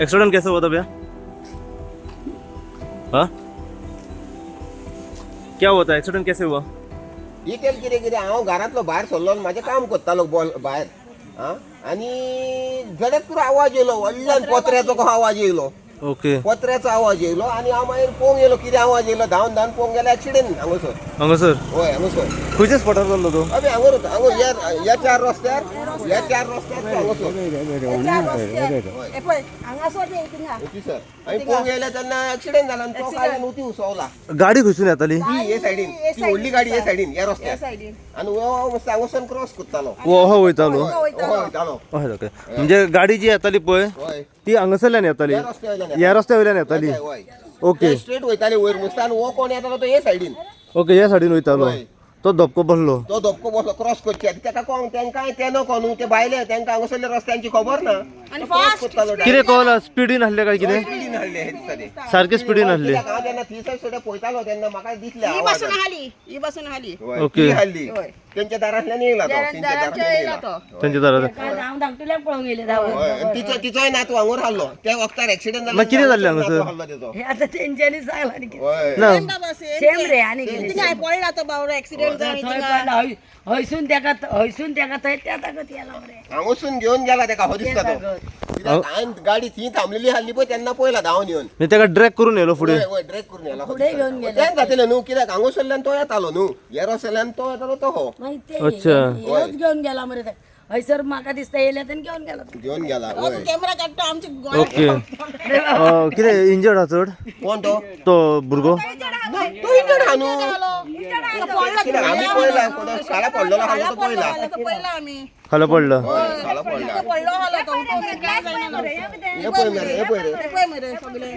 Accident कैसे हुआ था भैया? हाँ, क्या हुआ था? एक्सीडेंट कैसे हुआ? डिटेल कितें कितें, हांव घरांतलो भायर सरलो आनी म्हाजें काम करतालो बॉल भायर. आं, आनी जडेच पुरो आवाज येयलो व्हडल्यान, पत्र्याचो कसो आवाज येयलो. पत्र्याचो आवाज येयलो आनी हांव मागीर पळोवंक येयलो कितें आवाज येयलो. धांवन धांवन पळोवंक गेल्यार एक्सिडेंट हांगासर. हांगासर? हय, हांगासर. खंयच्या स्पॉटार जाल्लो तो? अबे, हांगर हांगा, ह्या ह्या चार रस्त्यार, ह्या चार रस्त्यार तो हांगासर. हे पळय, हांगासर ते थिंगा. ओके सर, आनी पळोवंक गेल्या तेन्ना एक्सिडेंट जाला आनी तो काडल्यान उती उसवला. गाडी खंयसून येताली? ती हे सायडीन, ती व्हडली गाडी हे सायडीन, ह्या रस्त्यार. सायडीन. आनी हो मातसो हांगासून क्रॉस करतालो. हो, वयतालो. हो, वयतालो. हय, ओके. म्हणजे गाडी जी येताली पळय, ती हांगासरल्यान येताली? ह्या रस्त्या वयल्यान. ह्या रस्त्या वयल्यान येताली? हय. स्ट्रेट वयताली वयर मुस्ता आनी हो कोण येतालो तो हे सायडीन. ओके, ह्या सायडीन वयतालो. तो धपको बसलो. तो धपको बसलो क्रॉस करचे आदी. तेका कोण तेंकां तें नको न्हू, ते भायले, तेंकां हांगासरल्या रस्त्यांची खबर ना. आनी तो cross fast करतालो. कितें कळना, स्पिडीन आसले काय कितें? स्पिडीन हाडले हे दिसता ते. सारके स्पिडीन आसले. कित्याक हांव तेन्ना थंयसर सुद्दां पळयतालो तेन्ना म्हाका दिसलें ही आवाज. बसून हाली, ही बसून हाली. ती हाडली. तेंच्या दारांतल्यान येयला तो. तेंच्या दारांतल्यान दारांतल्यान येयला येयला. तो. तेंच्या दारात. हांव धाकटुल्याक पळोवंक गेले धांवन. हय, आनी तिचोय नातू हांगूर हाडलो त्या वखतार एक्सिडेंट जालो. मागीर कितें जाल्लें हांगासर? नातू हाडलो तेजो. हे आतां तेंच्यांनी सांगलां आनी कितें. हय. ना. बाबा, सेम. सेम रे, आनी कितें. थिंगा पडला तो बावडो, एक्सिडेंट जावन थंय थिंगा. पडला, हयसून तेका, हयसून तेका थंय त्या ताकत गेला मरे. हांगासून घेवन गेला तेका हो दिसता तो. ताकत. कित्याक हांवें गाडी थंय थांबलेली आहली पळय तेन्ना पळयला धांवन येवन. म्हणजे तेका ड्रॅग करून येयलो फुडें? हय हय, ड्रॅग करून येयला. फुडें घेवन गेले. तेंच जातलें न्हू, कित्याक हांगासरल्यान तो येतालो न्हू, ह्या रस्त्याल्यान तो येतालो तो हो. मागीर ते हेच घेवन गेला मरे ते. हयसर म्हाका दिसता येयले तेन्ना घेवन गेला तो. घेवन गेला, हय. कॅमेरा काडटा आमचे गोंया. ओके, कितें इंजर्ड आहा चड? कोण तो? तो भुरगो. तो इंजर्ड आहा न्हू. पडला. कित्याक आमी पळयला, खाला पडलेलो आहा तो पळयला. तो पळयला आमी. खाला पडला. हय, खाला पडला. पडलो आलो तो, उठून काय जायना. हे पळय मरे, हे पळय रे. हे पळय मरे, सगळे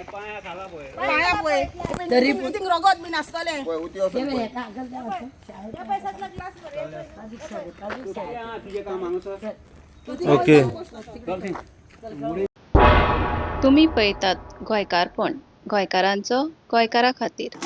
पांया पळय तरी थिंग रगत बीन आसतलें. पळय, उती वचून पळय. ओके. तुमी पळयतात गोंयकारपण, गोंयकारांचो गोंयकारा खातीर.